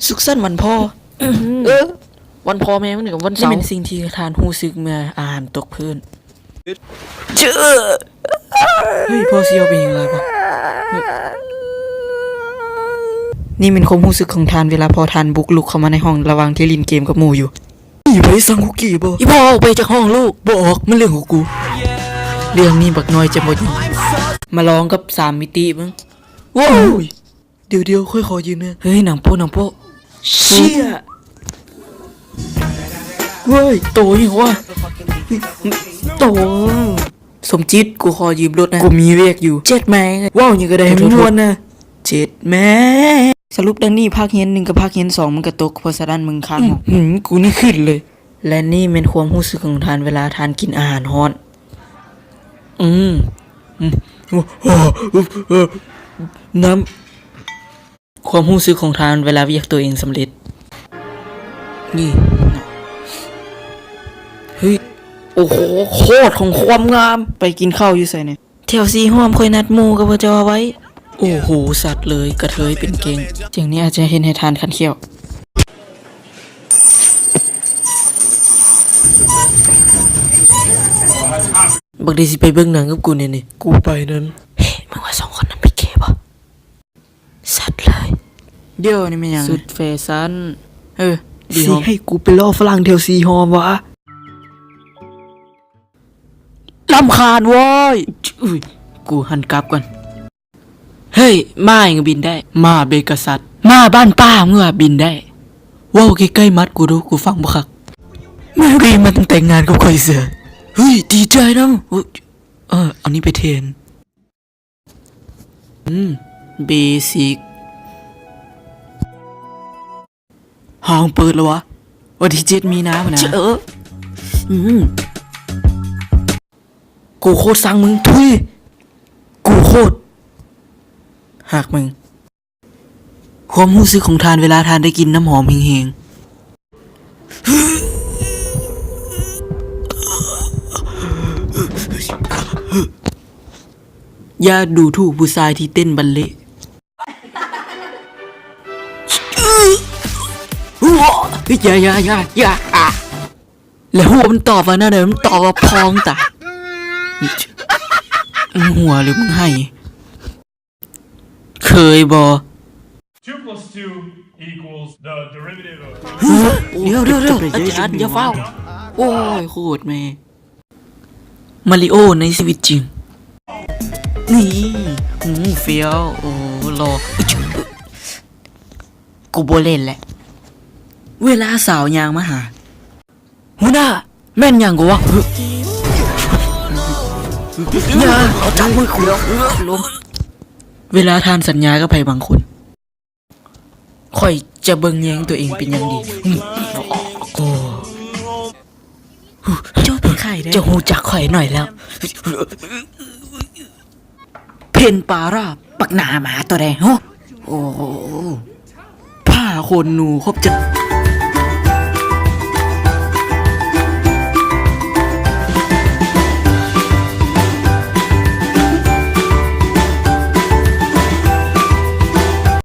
ສຸກສັນວັນພໍ່. ເອີ ວັນພໍ່ແມ່ມື້ນີ້ກໍວັນເສົາ. ນີ້ແມ່ນສິ່ງທີ່ທ່ານຮູ້ສຶກເມື່ອອາຫານຕົກພື້ນ. ເອີ ເຮີ້ຍ ພໍ່ຊິເອົາໄປຫຍັງຫຼາຍບໍ່? ນີ້ແມ່ນຄວາມຮູ້ສຶກຂອງທ່ານເວລາພໍ່ທ່ານບຸກລຸກເຂົ້າມາໃນຫ້ອງລະຫວ່າງທີ່ຫຼິ້ນເກມກັບໝູ່ຢູ່. ອີ່ ໄປສັ່ງຄຸກກີ້ບໍ່? ອີ່ພໍ່ ອອກໄປຈາກຫ້ອງລູກ. ບໍ່ອອກ, ມັນເລື່ອງຂອງກູ. ເລື່ອງນີ້ບັກນ້ອຍຈະບໍ່ຍອມ. ມາລອງກັບສາມມິຕິເບິ່ງ. ໂອ້ຍ ດຽວໆ ຂ້ອຍຂໍຢືມແດ່. ເຮີ້ຍ ໜັງໂປ້ ໜັງໂປ້. ເຊຍ ເວີ້ຍ ໂຕຫຍັງວະ? ໂຕ ສົມຈິດ ກູຂໍຢືມລົດນະ ກູມີວຽກຢູ່. ເຈັດແມ່ງ ເວົ້າຫຍັງກໍໄດ້ໃຫ້ມັນມ່ວນນະ. ເຈັດແມ່ງ. ສະຫຼຸບດັ່ງນີ້ ພາກຮຽນໜຶ່ງກັບພາກຮຽນສອງມັນກະຕົກ, ເພາະສະນັ້ນມຶງຄ້າງຫ້ອງ. ຫື ກູນີ້ຂຶ້ນເລີຍ. ແລະນີ້ແມ່ນຄວາມຮູ້ສຶກຂອງທ່ານເວລາທ່ານກິນອາຫານຮ້ອນ. ອືມ ອືມ ນ້ຳ. ຄວາມຮູ້ສຶກຂອງທ່ານເວລາວຽກຕົວເອງສຳເລັດ. ນີ້ ເຮີ້ຍ ໂອ້ໂຫ ໂຄດຂອງຄວາມງາມ. ໄປກິນເຂົ້າຢູ່ໃສນີ້? ແຖວສີ່ຮ່ວມ ຂ້ອຍນັດໝູ່ກັບເຂົາເຈົ້າເອົາໄວ້. ໂອ້ໂຫ ຊັດເລີຍ ກະເທີຍເປັນເກັ່ງ. ສິ່ງນີ້ອາດຈະເຮັດໃຫ້ທ່ານຄັນຂ້ຽວ. ບັກໃດຊິໄປເບິ່ງໜັງກັບກູແດ່ນີ້? ກູໄປນຳ. ເຮີ້ຍ ມຶງວ່າສອງຄົນນັ້ນເປັນເກບໍ? ຊັດເລີຍ. ດຽວນີ້ແມ່ນຫຍັງ? ຊຸດແຟຊັນ. ເອີ ຊິໃຫ້ກູໄປລໍຝຣັ່ງແຖວສີ່ຮ່ວມຫວາ? ລຳຄານໂວ້ຍ. ອຸ້ຍ ກູຫັນກັບກ່ອນ. ເຮີ້ຍ ມ້າຫຍັງບິນໄດ້? ມ້າເບກາຊັດ. ມ້າບ້ານປ້າມຶງວ່າບິນໄດ້. ເວົ້າໃກ້ໆໝັດກູດູ ກູຟັງບໍ່ຄັກ. ມາເກມມັນແຕ່ງງານກັບຂ້ອຍເສຍ. ເຮີ້ຍ ດີໃຈນຳ. ເອີ ເອົານີ້ໄປແທນ. ອືມ ເບຊິກ. ຫ້ອງເປີດແລ້ວຫວາ? ວັນທີເຈັດມີນາພຸ້ນນະ. ເຈີ ອືມ ກູໂຄດຊັງມຶງ. ທຸຍ ກູໂຄດຮັກມຶງ. ຄວາມຮູ້ສຶກຂອງທ່ານເວລາທ່ານໄດ້ກິ່ນນ້ຳຫອມແຮງໆ. ຢ່າດູຖູກຜູ້ຊາຍທີ່ເຕັ້ນບັນເລ. ຢ່າ ຢ່າ ຢ່າ ຢ່າ. ແລ້ວຫົວມັນຕອບວ່າແນວໃດ? ມັນຕອບວ່າພອງຕາ. ມຶງຫົວຫຼືມຶງໄຫ້? ເຄີຍບໍ່? Two plus two equals the derivative of ດຽວໆໆ ອາຈານ ຢ່າຟ້າວ. ໂອ້ຍ ໂຄດແມ່. ມາຣິໂອໃນຊີວິດຈິງ. ນີ້ ຫື ຟຽວ. ໂອ້ ຫຼໍ່. ກູບໍ່ຫຼິ້ນແຫຼະ. ເວລາສາວຍ່າງມາຫາ. ຫົວໜ້າ ແມ່ນຫຍັງກໍວະ? ຢ່າ ເອົາຈັບມືກູ. ເວລາທ່ານສັນຍາກັບໃຜບາງຄົນ, ຂ້ອຍຈະເບິ່ງແຍງຕົວເອງເປັນຢ່າງດີ. ໂອ້ ເຈົ້າເປັນໃຜເດ້? ເຈົ້າຮູ້ຈັກຂ້ອຍໜ້ອຍແລ້ວ. ເພັນປາຣາ ບັກໜ້າໝາຕົວໃດ? ໂອ້ ໂອ້ ຜ້າຂົນໜູຄົບຈະ